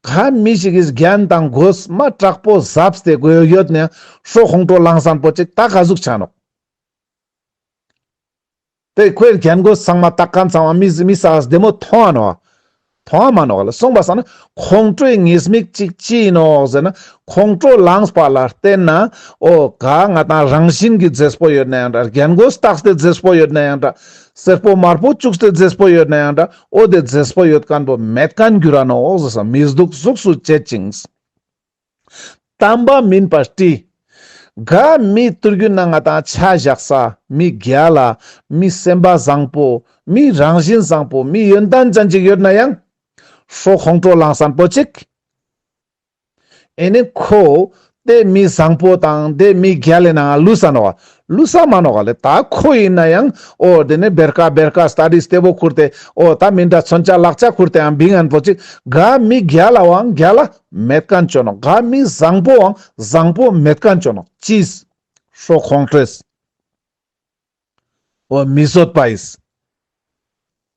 ག་མི་ཞིག་གིས་རྒྱན་དང་གོས་མ་དྲག་པོ་ཟབས་ཏེ་གོས་ཡོད་ནའང་ཤོ་ཁོང་ཁྲོ་ལངས་སན་པོ་ཅིག་ད་ག་ཟུག་ཆ་ནོག། ཏེ་ཁོའི་རྒྱན་གོས་ཚང་མ་དག་ཁན་ཚང་མ་མི་མི་ས་བདེ་མོ་མཐོང་ང་ནོག། མཐོང་ང་མ་ནོག་ལེ། སོང་པ་སང་ན་ཁོང་ཁྲོའི་ཉེས་དམིགས་ཅིག་ཅི་ཨིན་ནོག་ཟེར་ན། ཁོང་ཁྲོ་ལངས་པ་ལ་བརྟེན་ན་འོ་ག་ང་དང་རང་བཞིན་གྱི་མཛེས་པོ་ཡོད་ནའང་འདྲ། རྒྱན་གོས་བཏགས་ཏེ་མཛེས་པོ་ཡོད་ནའང་འདྲ། སེར་པོ་དམར་པོ་བཅུགས་ཏེ་མཛེས་པོ་ཡོད་ནའང་འདྲ། འོ་ཏེ་མཛེས་པོ་ཡོད་ཁན་པོ་མེད་ཁན་འགྱུར་ར་ནོག་ཟེར་ས། མི་སྡུག་གཟུགས་སུ་བྱེད་ཅིང་། དམ་པ་མིན་པར་བཀྲི། ག་མི་དུས་རྒྱུན་ན་ང་དང་ཆ་བཞག་ས་མི་རྒྱལ་ལ་མི་སེམས་པ་བཟང་པོ་མི་རང་བཞིན་བཟང་པོ་མི་ཡོན་ཏན་ཅན་ཅིག་ཡོད་ནའང་ཤོ་ཁོང་ཁྲོ་ལངས་སན་པོ་ཅིག། ཨེ་ནི་ཁོ་ཏེ་མི་བཟང་པོ་དང་ཏེ་མི་རྒྱལ་ལི་ནང་ལུས་ས་ནོག་ག། ལུས་ས་མ་ནོག་ག་ལེ། ད་ཁོ་ཨིན་ནའང་འོ་ཏེ་ནེ་བེར་ཀ་བེར་ཀ་སྟ་ཌི་སྟེ་བོ་ཁུར་ཏེ་འོ་ད་མི་འདྲ་མཚོན་ཆ་ལག་ཆ་ཁུར་ཏེ་ཡང་བིང་ངན་པོ་ཅིག། ག་མི་རྒྱལ་ལའང་རྒྱལ་ལ་མེད་ཁན་ཅོ་ནོག། ག་མི་བཟང་པོའང་བཟང་པོ་མེད་ཁན་ཅོ་ནོག། ཅིས། ཤོ་ཁོང་ཁྲོས། འོ་མི་བཟོད་པ་ཨིས།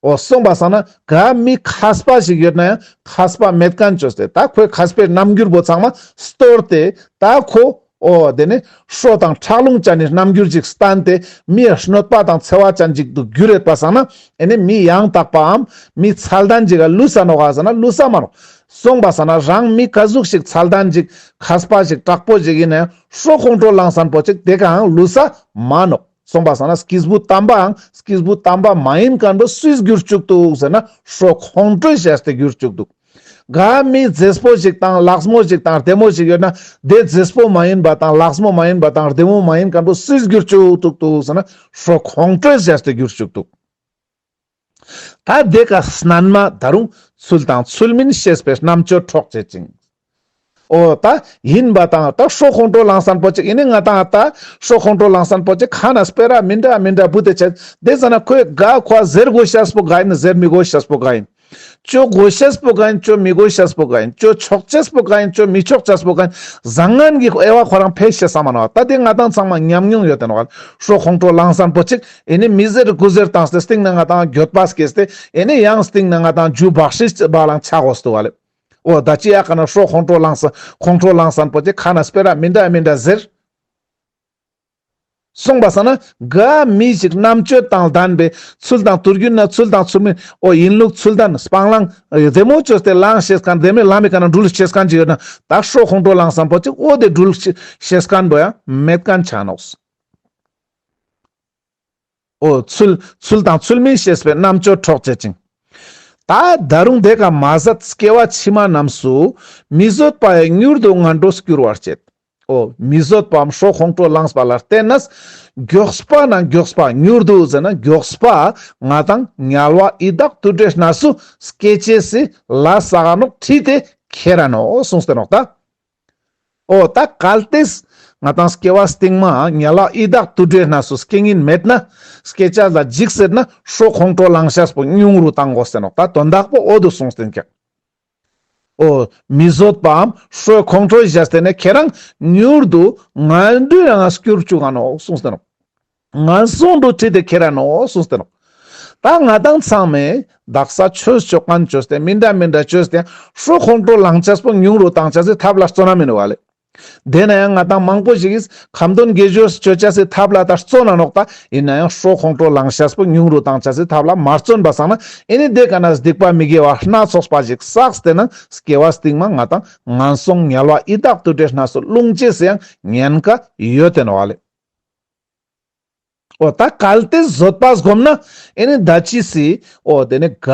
འོ་སོང་པ་སང་ན་ག་མི་མཁས་པ་ཞིག་ཡོད་ནའང་མཁས་པ་མེད་ཁན་ཅོས་ཏེ་ད་ཁོའི་མཁས་པའི་རྣམ་འགྱུར་པོ་ཚང་མ་སྟོར་ཏེ་ད་ཁོ་འོ་ཏེ་ནེ་ཤོ་དང་ཁྲག་རླུང་ཅན་ནི་རྣམ་འགྱུར་ཅིག་སྟན་ཏེ་མི་ཡ་གནོད་པ་དང་འཚེ་བ་ཅན་ཅིག་ཏུ་འགྱུར་ཡོད་པ་སང་ན་ཨེ་ནི་མི་ཡང་དག་པའམ་མི་མཚན་ལྡན་ཅིག་ག་ལུས་ས་ནོག་ག་ཟེར་ན་ལུས་ས་མ་ནོག། སོང་པ་སང་ན་རང་མི་ག་ཟུག་ཞིག་མཚན་ལྡན་ཅིག་མཁས་པ་ཞིག་དྲག་པོ་ཞིག་ཨིན་ནའང་ཤོ་ཁོང་ཁྲོ་ལངས་སན་པོ་ཅིག་ཏེ་ཀའང་ལུས་ས་མ་ནོག། སོང་པ་སང་ན་སྐྱེས་བུ་དམ་པའང་སྐྱེས་བུ་དམ་པ་མ་ཨིན་ཁན་པོ་སུས་གྱུར་ཅུག་དུག་ཟེར་ན་ཤོ་ཁོང་ཁྲོས་བྱས་ཏེ་གྱུར་ཅུག་དུག། ག་མི་མཛེས་པོ་ཞིག་དང་ལགས་མོ་ཞིག་དང་བདེ་མོ་ཞིག་ཡོད་ན་ཏེ་མཛེས་པོ་མ་ཨིན་པ་དང་ལགས་མོ་མ་ཨིན་པ་དང་བདེ་མོ་མ་ཨིན་ཁན་པོ་སུས་གྱུར་ཅུག་དུག་དུག་ཟེར་ན་ཤོ་ཁོང་ཁྲོས་བྱས་ཏེ་གྱུར་ཅུག་དུག། ད་ཏེ་ཀ་སྣན་མ་ད་རུང་ཚུལ་དང་ཚུལ་མིན་ཤེས་པའི་རྣམ་དཔྱོད་འཕྲོག་བྱེད་ཅིང་། འོ་ད་ཨིན་པ་དང་ད་ཤོ་ཁོང་ཁྲོ་ལངས་སན་པོ་ཅིག་ཨེ་ནི་ང་དང་ད་ཤོ་ཁོང་ཁྲོ་ལངས་སན་པོ་ཅིག་ཁ་ན་སྤེ་ར་མི་འདྲ་མི་འདྲ་བུད་དེ་ཆ་ཏེ་ཟ་ན་ཁོའི་ག་ཁོ་ཟེར་གོས་ཤེས་པོ་ག་ཨིན་ཟེར་མི་གོས་ཤེས་པོ་ག་ཨིན། ཅོ་གོས་ཤེས་པོ་ག་ཨིན་ཅོ་མི་གོས་ཤེས་པོ་ག་ཨིན། ཅོ་ཆོག་ཅེས་པོ་ག་ཨིན་ཅོ་མི་ཆོག་ཅེས་པོ་ག་ཨིན། ཟང་ངན་གྱི་དབྱེ་བ་ཁོ་རང་ཕེ་ཤེས་ས་མ་ནོག། ད་ཏེ་ང་དང་ཚང་མ་ཉམས་མྱོང་ཡོད་དེ་ནོག། ཤོ་ཁོང་ཁྲོ་ལངས་སན་པོ་ཅིག་ཨེ་ནི་མི་ཟེར་དགུ་ཟེར་བཏང་སྟེ་སྟིང་ནེ་ང་དང་འགྱོད་པ་སྐྱེས་ཏེ་ཨེ་ནི་ཡང་སྟིང་ནེ་ང་དང་རྒྱུ་བག་ཤེས་བ་ལང་ཆ་གོས་དུག་ག་ལེ། འོ་ད་ཅི་ཡ་ཀ་ན་ཤོ་ཁོང་ཁྲོ་ལངས་ས་ཁོང་ཁྲོ་ལངས་སན་པོ་ཅིག་ཁ་ན་སྤེ་ར་མི་འདྲ་མི་འདྲ་ཟེར། སོང་པ་སང་ན་ག་མི་ཞིག་རྣམ་དཔྱོད་དང་ལྡན་པའི་ཚུལ་དང་དུས་རྒྱུན་ན་ཚུལ་དང་ཚུལ་མིན་འོ་ཡིན་ལུགས་ཚུལ་ལྡན་སྤང་བླང་བདེ་མོ་ཅོས་ཏེ་ལངས་ཤེས་ཁན་བདེ་མོའི་ལམ་མི་ཀ་ན་འགྲུལ་ཤེས་ཁན་ཅིག་ཡོད་ན་ད་ཤོ་ཁོང་ཁྲོ་ལངས་སན་པོ་ཅིག་འོ་ཏེ་འགྲུལ་ཤེས་ཁན་པོ་ཡང་མེད་ཁན་ཆ་ནོག། འོ་ཚུལ་ཚུལ་དང་ཚུལ་མིན་ཤེས་པའི་རྣམ་དཔྱོད་འཕྲོག་བྱེད་ཅིང་། ད་ད་རུང་ཏེ་ཀ་མ་ཟད་སྐྱེ་བ་ཕྱི་མ་རྣམས་སུ་མི་བཟོད་པ་ཡང་མྱུར་དུ་ངན་འགྲོར་སྐྱུར་བར་བྱེད། འོ་མི་བཟོད་པའམ་ཤོ་ཁོང་ཁྲོ་ལངས་པ་ལ་བརྟེན་ནས་མགྱོགས་པ་ན་མགྱོགས་པ་མྱུར་དུ་ཟེར་ན་མགྱོགས་པ་ང་དང་དམྱལ་བ་ཡི་དྭགས་དུད་འགྲོའི་གནས་སུ་སྐྱེ་ཅེས་སི་ལས་བསགས་ནོག་ཁྲིད་དེ་ཁྱེར་ར་ནོག་གསུངས་ཏེ་ནོག་ད། འོ་ད་གལ་ཏེ་ང་དང་སྐྱེ་བ་སྟིང་མ་དམྱལ་བ་ཡི་དྭགས་དུད་འགྲོའི་གནས་སུ་སྐྱེ་ཉིན་མེད་ན་སྐྱེ་ཅེས་ལ་འཇིགས་ཟེར་ན་ཤོ་ཁོང་ཁྲོ་ལངས་ཤེས་པོ་ཉུང་རུ་བཏང་དགོས་ཟེར་ནོག་ད་དོན་དག་པོ་འོ་དུ་གསུངས་ཏེ་ཀྱག། འོ་མི་བཟོད་པའམ་ཤོ་ཁོང་ཁྲོ་བྱས་ཏེ་ནེ་ཁྱེད་རང་མྱུར་དུ་ངན་འགྲོའི་ནང་སྐྱུར་བཅུག་ག་ནོག་གསུངས་ཏེ་ནོག། ངན་སོང་དུ་ཁྲིད་དེ་ཁྱེར་ར་ནོག་གསུངས་ཏེ་ནོག། ད་ང་དང་ཚང་མས་དག་ས་ཆོས་ཅོ་ཁན་ཅོས་ཏེ་མི་འདྲ་མི་འདྲ་ཅོས་ཏེ་ཤོ་ཁོང་ཁྲོ་ལངས་ཅེས་པོ་ཉུང་རུ་བཏང་ཅེས་སི་ཐབས་ལ་བརྩོན་ན་མི་ནུག་ག་ལེ། དེ་ནའང་ང་དང་མང་པོ་ཞིག་གིས་ཁ་འདོན་དགེ་སྦྱོར་ཅོ་ཅེས་སི་ཐབས་ལ་ད་བརྩོན་ན་ནོག་ད། ཡིན་ནའང་ཤོ་ཁོང་ཁྲོ་ལངས་ཤེས་པོ་ཉུང་རུ་བཏང་ཅེས་སི་ཐབས་ལ་མ་བརྩོན་པ་སང་ན་ཨེ་ནི་དེ་ཀ་ན་སྡིག་པ་མི་དགེ་བ་སྣ་ཚོགས་པ་ཞིག་བསགས་ཏེ་ན་སྐྱེ་བ་སྟིང་མ་ང་དང་ངན་སོང་དམྱལ་བ་ཡི་དྭགས་དུད་འགྲོའི་གནས་སུ་ལྷུང་ཅེས་སི་ཡང་ཉེན་ཁ་ཡོད་དེ་ནོག་ག་ལེ། འོ་ད་གལ་ཏེ་བཟོད་པ་སྒོམ་ན་ཨེ་ནི་ད་ཅི་སི་འོ་དེ་ནི་ག་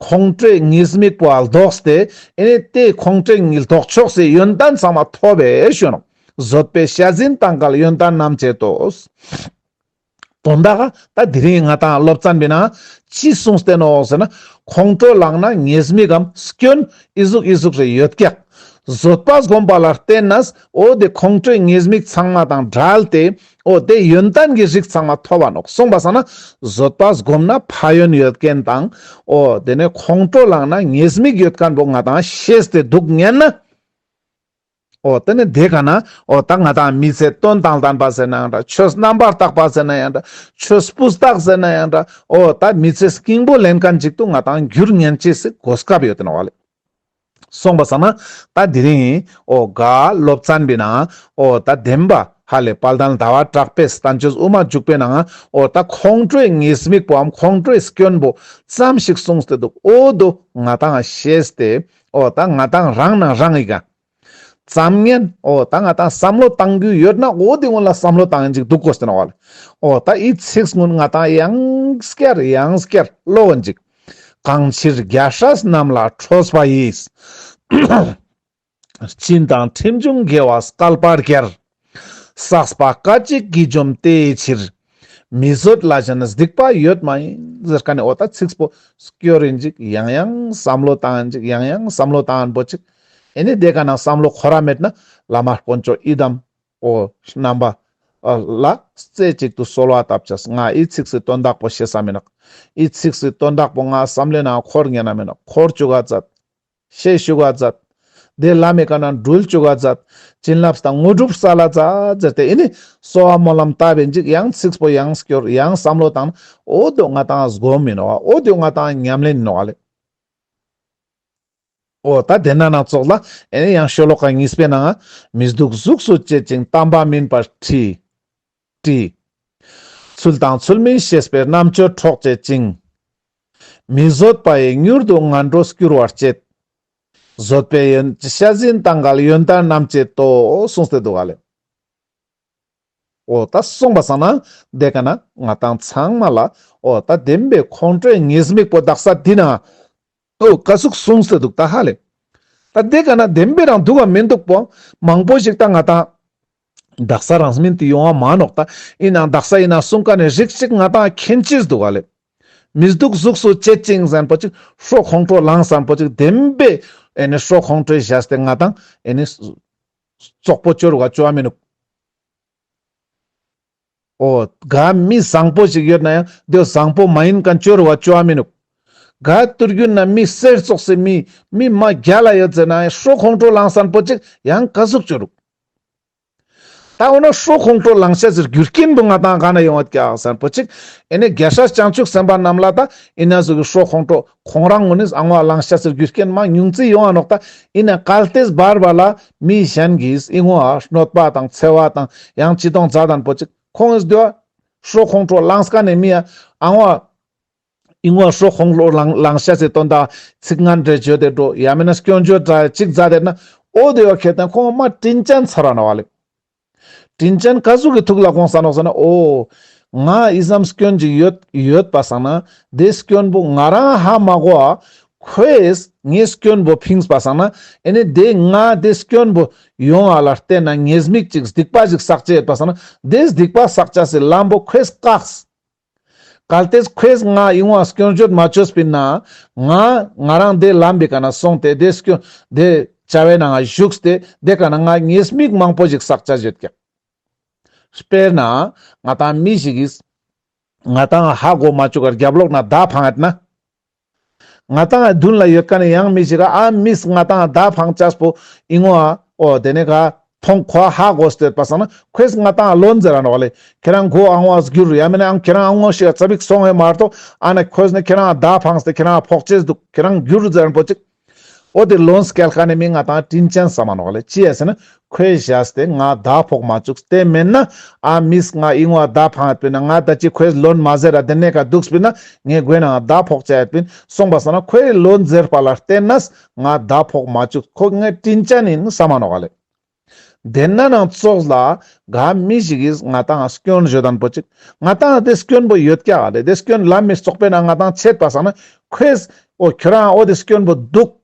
ཁོང་ཁྲོའི་ཉེས་དམིགས་པོ་ལྡོག་སྟེ་ཨེ་ནི་དེ་ཁོང་ཁྲོའི་ཉེས་ལྡོག་ཕྱོགས་སི་ཡོན་ཏན་ཚང་མ་ཐོབ་པའི་ཞུ་ནོག། བཟོད་པའི་ཞལ་འཛིན་དང་འགལ་ཡོན་ཏན་རྣམ་བཅད་དོ། དོན་དག་ད་དེ་རིང་ང་དང་སློབ་ཚན་པའི་ནང་ཅི་གསུངས་ཏེ་ནོག་ཟེར་ན་ཁོང་ཁྲོ་ལངས་ན་ཉེས་དམིགས་གམ་སྐྱོན་ཨི་ཟུག་ཨི་ཟུག་རེ་ཡོད་ཀྱག། བཟོད་པ་སྒོམ་པ་ལ་བརྟེན་ནས་འོ་དེ་ཁོང་ཁྲོའི་ཉེས་དམིགས་ཚང་མ་དང་བྲལ་ཏེ་འོ་དེ་ཡོན་ཏན་གྱི་རིགས་ཚང་མ་ཐོབ་པ་ནོག། གསུངས་པ་སང་ན་བཟོད་པ་སྒོམ་ན་ཕན་ཡོན་ཡོད་ཁན་དང་འོ་དེ་ནས་ཁོང་ཁྲོ་ལངས་ན་ཉེས་དམིགས་ཡོད་ཁན་པོ་ང་དང་ཤེས་ཏེ་འདུག་ཉན་ན། འོ་དེ་ནས་དེ་ཀ་ན་འོ་ད་ང་དང་མི་ཚེ་དོན་དང་ལྡན་པ་ཟེར་ན་ཡང་འདྲ་ཆོས་རྣམ་པར་དག་པ་ཟེར་ན་ཡང་འདྲ་ཆོས་སྤུས་དག་ཟེར་ན་ཡང་འདྲ་འོ་ད་མི་ཚེ་སྙིང་པོ་ལེན་ཁན་ཅིག་ཏུ་ང་དང་འགྱུར་ཉན་ཅེས་སི་གོ་སྐབས་ཡོད་དེ་ནོག་ག་ལེ། སོང་པ་སང་ན་ད་དེ་རིང་འོ་ག་སློབ་ཚན་པའི་ནང་འོ་ད་བདེན་པ་ཧ་ལེ་དཔལ་ལྡན་ཟླ་བ་གྲགས་པའི་བསྟན་བཅོས་དབུ་མ་འཇུག་པའི་ནང་འོ་ད་ཁོང་ཁྲོའི་ཉེས་དམིགས་པོའམ་ཁོང་ཁྲོའི་སྐྱོན་པོ་ཙམ་ཞིག་གསུངས་ཏེ་འདུག། འོ་དོ་ང་ཏང་ཤེས་ཏེ་འོ་ད་ང་ཏང་རང་ནང་རང་ཡི་ག་ཙམ་ངན་འོ་ད་ང་ཏང་བསམ་བློ་བཏང་རྒྱུ་ཡོད་ན་འོ་དེ་སྔོན་ལ་བསམ་བློ་བཏང་ཡིན་ཅིག་འདུག་དགོས་ཏེ་ནོག་ལེ། འོ་ད་འི་ཚིག་སྔོན་ང་ཏང་ཡང་བསྐྱར་ཡང་བསྐྱར་ཀློག་ཡིན་ཅིག། གང་ཕྱིར་རྒྱལ་སྲས་རྣམས་ལ་ཁྲོས་པ་ཡིས། སྦྱིན་དང་ཁྲིམས་བྱུང་དགེ་བ་བསྐལ་པར་བརྒྱར། བསགས་པ་སྐད་ཅིག་གིས་འཇོམས་དེའི་ཕྱིར། མི་བཟོད་ལ་ཞེན་སྡིག་པ་ཡོད་མ་ཡིན། ཟེར་ཁན་ནི་འོ་ད་ཚིག་པོ་སྐྱོར་ཡིན་ཅིག། ཡང་ཡང་བསམ་བློ་བཏང་ཡིན་ཅིག། ཡང་ཡང་བསམ་བློ་བཏང་ཡིན་པོ་ཅིག། ཨེ་ནི་དེ་ག་ན་བསམ་བློ་འཁོར་ར་མེད་ན་བླ་མ་དཀོན་མཆོག་ཡི་དམ་འོ་རྣམ་པ་ལ་རྩེ་གཅིག་ཏུ་གསོལ་བ་བཏབ་ཅེས། ང་འི་ཚིག་སི་དོན་དག་པོ་ཤེས་ས་མི་ནོག། འི་ཚིག་སི་དོན་དག་པོ་ང་བསམ་བློའི་ནང་འཁོར་ཉན་ན་མི་ནོག། འཁོར་བཅུག་ག་མཛད། ཤེས་བཅུག་ག་མཛད། དེ་ལམ་མི་ཀ་ན་འགྲུལ་བཅུག་ག་མཛད། བྱིན་རླབས་དང་དངོས་གྲུབ་སལ་ལ་མཛད་ཟེར་ཏེ་ཨེ་ནི་གསོལ་བ་སྨོན་ལམ་བཏབ་ཡིན་ཅིག། ཡང་ཚིག་པོ་ཡང་སྐྱོར་ཡང་བསམ་བློ་བཏང་ན་འོ་དོ་ང་ཏང་སྒོམ་ཡིན་ནོག། འོ་དོ་ང་ཏང་ཉམས་ལེན་ཡིན་ནོག་ལེ། འོ་ད་དེ་ན་ནང་ཙོགས་ལ་ཨེ་ནི་ཡང་ཤོ་ལོ་ཀ་གཉིས་པའི་ནང་མི་སྡུག་གཟུགས་སུ་བྱེད་ཅིང་དམ་པ་མིན་པར་བྲི། བྲི། ཚུལ་དང་ཚུལ་མིན་ཤེས་པའི་རྣམ་དཔྱོད་འཕྲོག་བྱེད་ཅིང་། མི་བཟོད་པ་ཡིས་མྱུར་དུ་ངན་འགྲོར་སྐྱུར་བར་བྱེད། བཟོད་པའི་ཡོན་ཤ་ཟན་དང་འགལ་ཡོན་ཏན་རྣམས་བྱེད་དོ། གསུངས་ཏེ་འདུག་ག་ལེ། འོ་ད་སོང་པ་སང་ན་དེ་ཀ་ན་ང་ཏང་ཚང་མ་ལ་འོ་ད་བདེན་པའི་ཁོང་ཁྲོའི་ཉེས་དམིགས་པོ་དག་ས་འདི་ན་འོ་ཀ་ཟུག་གསུངས་ཏེ་འདུག་ད་ཧ་ལེ། ད་དེ་ཀ་ན་བདེན་པའི་རང་འདུག་ག་མི་འདུག་པོ་མང་པོ་ཞིག་ད་ང་ཏང་དག་ས་རང་སྨིན་དུ་ཡོང་བ་མ་ནོག། ད་ཡིན་ནའང་དག་ས་ཡིན་ན་གསུང་ཀ་ནས་རིགས་ཤིག་ང་ཏང་མཁྱེན་ཅེས་འདུག་ག་ལེ། མི་སྡུག་གཟུགས་སུ་བྱེད་ཅིང་ཟེར་པོ་ཅིག། སྲོག་ཁོང་ཁྲོ་ལངས་ཟེར་པོ་ཅིག། བདེན་པའི་ཨེ་ནི་སྲོག་ཁོང་ཁྲོའི་བཞག་སྟེ་ང་ཏང་ཨེ་ནི་བཙོག་པོ་སྐྱོར་བ་བཅོ་བ་མི་ནུག། འོ་ག་མི་བཟང་པོ་ཞིག་ཡོད་ན་ཡང་དེ་བཟང་པོ་མ་ཡིན་མཁན་སྐྱོར་བ་བཅོ་བ་མི་ནུག། ག་དུར་རྒྱུན་ན་མི་གསེར་ཙོགས་སི་མི་མི་མ་རྒྱལ་ལ་ཡོད་ཟེར་ན་ཡང་སྲོག་ཁོང་ཁྲོ་ལངས་ཟེར་པོ་ཅིག་ཡང་ཀ་ཟུག་སྐྱོར་རུག། ད་འོ་ན་སྲོག་ཁོང་ཁྲོ་ལངས་ཤེས་སི་རྒྱུ་རྐྱེན་པོ་ང་ཏང་ག་ན་ཡོང་བ་ཀྱག་ཟེར་པོ་ཅིག། ཨེ་ནི་རྒྱལ་སྲས་བྱང་ཆུབ་སེམས་དཔའ་རྣམས་ལ་ད་ཨེ་ན་ཟུག་གི་སྲོག་ཁོང་ཁྲོ་ཁོང་རང་ངོས་ནས་ཨང་བ་ལངས་ཤེས་སི་རྒྱུ་རྐྱེན་མ་ཉུང་ཙི་ཡོང་བ་ནོག། ད་ཨེ་ན་གལ་ཏེ་བར་བར་ལ་མི་གཞན་གྱིས་ཨི་ངོ་ཨ་གནོད་པ་དང་འཚེ་བ་དང་ཡང་ཅི་དང་མཛད་དང་པོ་ཅིག་ཁོང་ངིས་དེ་བ་སྲོག་ཁོང་ཁྲོ་ལངས་ཀ་ནས་མི་ཡ་ཨང་བ་ཨིན་བ་སྲོག་ཁོང་ཁྲོ་ལངས་ལངས་ཤེས་སི་དོན་དག་ཚིག་ངན་འདྲ་བརྗོད་དེ་འགྲོ་ཡ་མེད་ན་སྐྱོན་བརྗོད་འདྲ་ཅིག་མཛད་དེ་ན་འོ་དེ་བ་ཁྱེད་དང་ཁོང་མ་དྲིན་ཅན་ཚར་བ་ན་བ་ལེ། དྲིན་ཅན་ག་ཟུག་གི་ཐུགས་ལ་དགོངས་ས་ནོག་ཟེར་ན་འོ་ང་ཨི་ཙམ་སྐྱོན་ཅིག་ཡོད་ཡོད་པ་སང་ན་དེ་སྐྱོན་པོ་ང་རང་ཧ་མ་གོ་བ་ཁོས་ངའི་སྐྱོན་པོ་ཕིངས་པ་སང་ན་ཨེ་ནི་དེ་ང་དེ་སྐྱོན་པོ་ཡོང་བ་ལ་བརྟེན་ན་ཉེས་དམིགས་ཅིག་སྡིག་པ་ཅིག་བསགས་ཅེས་ཡོད་པ་སང་ན་དེ་སྡིག་པ་བསགས་ཅེས་སི་ལམ་པོ་ཁོས་བཀགས། གལ་ཏེ་ཁོས་ང་ཨིན་བ་སྐྱོན་བརྗོད་མ་བཅོས་པིན་ན་ང་ང་རང་དེ་ལམ་པའི་ཀ་ན་སོང་སྟེ་དེ་སྐྱོན་དེ་བྱ་བའི་ནང་ང་ཞུགས་ཏེ་དེ་ཀ་ན་ང་ཉེས་དམིགས་མང་པོ་ཞིག་བསགས་ཅེས་ཡོད་ཀྱག། དཔེར་ན་ང་ཏང་མི་ཞིག་གིས་ང་ཏང་ཧ་གོ་མ་བཅུག་གར་རྒྱབ་ལོག་ན་མདའ་འཕང་ཡོད་ན། ང་ཏང་མདུན་ལ་ཡོད་ཀ་ནས་ཡང་མི་ཞིག་ག་ཨ་མིས་ང་ཏང་མདའ་འཕང་ཅེས་པོ་ཨིན་བ་འོ་དེ་ནས་ག་ཕོང་ཁོ་ཧ་གོ་སྟེ་ཡོད་པ་སང་ན་ཁོས་ང་ཏང་ལོན་ཟེར་ར་ནོག་ལེ། ཁྱེད་རང་མགོ་ཨང་བ་སྒྱུར་ཡ་མེད་ན་ཨང་ཁྱེད་རང་ཨང་བ་ཞིག་ག་ཙ་པིག་སོང་ཧེ་མ་གཏོགས་ཨ་ནི་ཁོས་ནི་ཁྱེད་རང་མདའ་འཕངས་ཏེ་ཁྱེད་རང་ཕོག་ཅེས་འདུག། ཁྱེད་རང་སྒྱུར་ཟེར་ར་པོ་ཅིག། འོ་དེ་ལོན་སྐྱལ་ཁ་ནས་མི་ང་ཏང་དྲིན་ཅན་བསམ་མ་ནོག་ལེ། ཅི་ཡ་ཟེར་ན་ཁོས་བཞག་སྟེ་ང་མདའ་ཕོག་མ་བཅུག་སྟེ་མེད་ན་ཨ་མིས་ང་ཨིན་བ་མདའ་འཕང་ཡོད་པིན་ན་ང་ད་ཅི་ཁོས་ལོན་མ་ཟེར་ར་དེ་ནས་ག་འདུག་པིན་ན་ངའི་མགོའི་ནང་མདའ་ཕོག་ཅེས་ཡོད་པིན་སོང་པ་སང་ན་ཁོས་ལོན་ཟེར་པ་ལ་བརྟེན་ནས་ང་མདའ་ཕོག་མ་བཅུག། ཁོ་ངའི་དྲིན་ཅན་ཡིན་བསམ་མ་ནོག་ལེ། དེ་ན་ནང་ཙོགས་ལ་ག་མི་ཞིག་གིས་ང་ཏང་སྐྱོན་བརྗོད་དང་པོ་ཅིག་ང་ཏང་དེ་སྐྱོན་པོ་ཡོད་ཀྱག་ལེ། དེ་སྐྱོན་ལམ་མི་རྟོགས་པས་ན་ང་ཏང་ཆད་པ་སང་ན་ཁོས་འོ་ཁྱོད་རང་འོ་དེ་སྐྱོན་པོ་འདུག་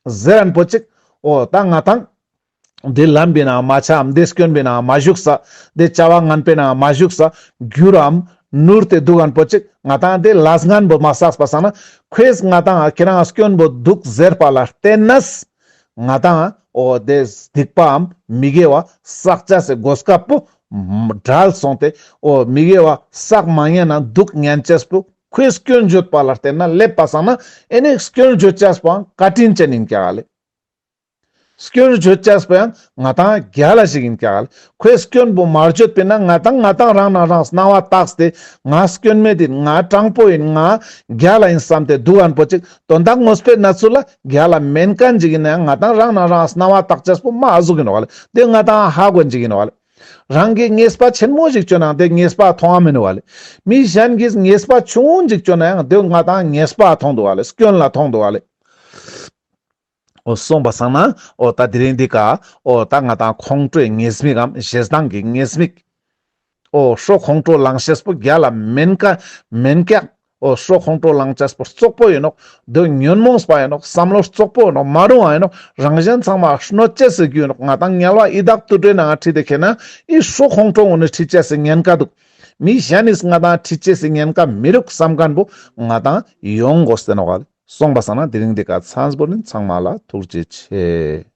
ཟེར་རན་པོ་ཅིག་འོ་ད་ང་ཏང་དེ་ལམ་པའི་ནང་མ་ཆའམ་དེ་སྐྱོན་པའི་ནང་མ་ཞུགས་ས། དེ་བྱ་བ་ངན་པའི་ནང་མ་ཞུགས་ས། འགྱུར་རམ་ནུར་ཏེ་འདུག་རན་པོ་ཅིག་ང་ཏང་དེ་ལས་ངན་པོ་མ་བསགས་པ་སང་ན་ཁོས་ང་ཏང་ཁྱེད་རང་སྐྱོན་པོ་འདུག་ཟེར་པ་ལ་བརྟེན་ནས་ང་ཏང་འོ་དེ་སྡིག་པའམ་མི་དགེ་བ་བསགས་ཅེས་སི་གོ་སྐབས་པོ་བྲལ་སོང་སྟེ་འོ་མི་དགེ་བ་བསགས་མ་ཉན་ན་འདུག་ཉན་ཅེས་པོ་ཁོས་སྐྱོན་བརྗོད་པ་ལ་བརྟེན་ན་སླེབས་པ་སང་ན་ཨེ་ནི་སྐྱོན་བརྗོད་ཅེས་པོའང་བཀའ་དྲིན་ཅན་ཡིན་ཀྱག་ལེ། སྐྱོན་བརྗོད་ཅེས་པོ་ཡང་ང་ཏང་རྒྱལ་ལ་ཞིག་ཡིན་ཀྱག་ལེ། ཁོས་སྐྱོན་པོ་མ་བརྗོད་པིན་ན་ང་ཏང་ང་ཏང་རང་ནང་རང་སྣང་བ་བཏགས་ཏེ་ང་སྐྱོན་མེད་ཡིན། ང་དྲང་པོ་ཡིན། ང་རྒྱལ་ལ་ཡིན་བསམ་སྟེ་འདུག་མཁན་པོ་ཅིག་དོན་དག་དངོས་པོའི་གནས་ཚུལ་ལ་རྒྱལ་ལ་མེན་མཁན་ཅིག་ཡིན་ན་ཡང་ང་ཏང་རང་ནང་རང་སྣང་བ་བཏགས་ཅེས་པོ་མ་ཟུག་ཡིན་ནོག་ལེ། དེ་ང་ཏང་ཧ་གོ་ཅིག་ཡིན་ནོག་ལེ། རང་གི་ཉེས་པ་ཆེན་མོ་ཞིག་བཅོས་ནའང་དེ་ཉེས་པ་མཐོང་བ་མེན་ནོག་ལེ། མི་གཞན་གྱིས་ཉེས་པ་ཆུང་ངུ་ཞིག་བཅོས་ན་ཡང་དེ་ང་ཏང་ཉེས་པ་མཐོང་འདུག་ལེ། སྐྱོན་ལ་མཐོང་འདུག་ལེ། འོ་སོང་པ་སང་ན་འོ་ད་དེ་རིང་འདི་ཀ་འོ་ད་ང་ཏང་ཁོང་ཁྲོའི་ཉེས་དམིགས་གམ་ཞེ་སྡང་གི་ཉེས་དམིགས། འོ་ཧྲོ་ཁོང་ཁྲོ་ལང་ཤེས་པོ་རྒྱལ་ལ་མེན་ཀ་མེན་ཀྱག་འོ་ཧྲོ་ཁོང་ཁྲོ་ལང་ཅེས་པོ་རྩོག་པོ་ཡིན་ནོག་དེ་ཉོན་མོངས་པ་ཡིན་ནོག་བསམ་བློ་རྩོག་པོ་ཡིན་ནོག་མ་རུང་བ་ཡིན་ནོག་རང་གཞན་ཚང་མ་གནོད་ཅེས་སི་རྒྱུ་ཡིན་ནོག་ང་ཏང་དམྱལ་བ་ཡི་དྭགས་དུད་འགྲོའི་ནང་ཁྲིད་དེ་ཁྱེར་ན་ཨི་ཧྲོ་ཁོང་ཁྲོ་འོ་ནི་ཁྲིད་ཅེས་སི་ཉེན་ཁ་འདུག་མི་གཞན་ནིས་ང་ཏང་ཁྲིད་ཅེས་སི་ཉེན་ཁ་མི་རུག་བསམ་མཁན་པོ་ང་ཏང་ཡོང་དགོས་ཏེ་ནོག་ལེ། སོང་པ་སང་ན་དེ་རིང་འདི་ཀ་ཚང་པོ་ནི། ཚང་མ་ལ་ཐུགས་རྗེ་ཆེ།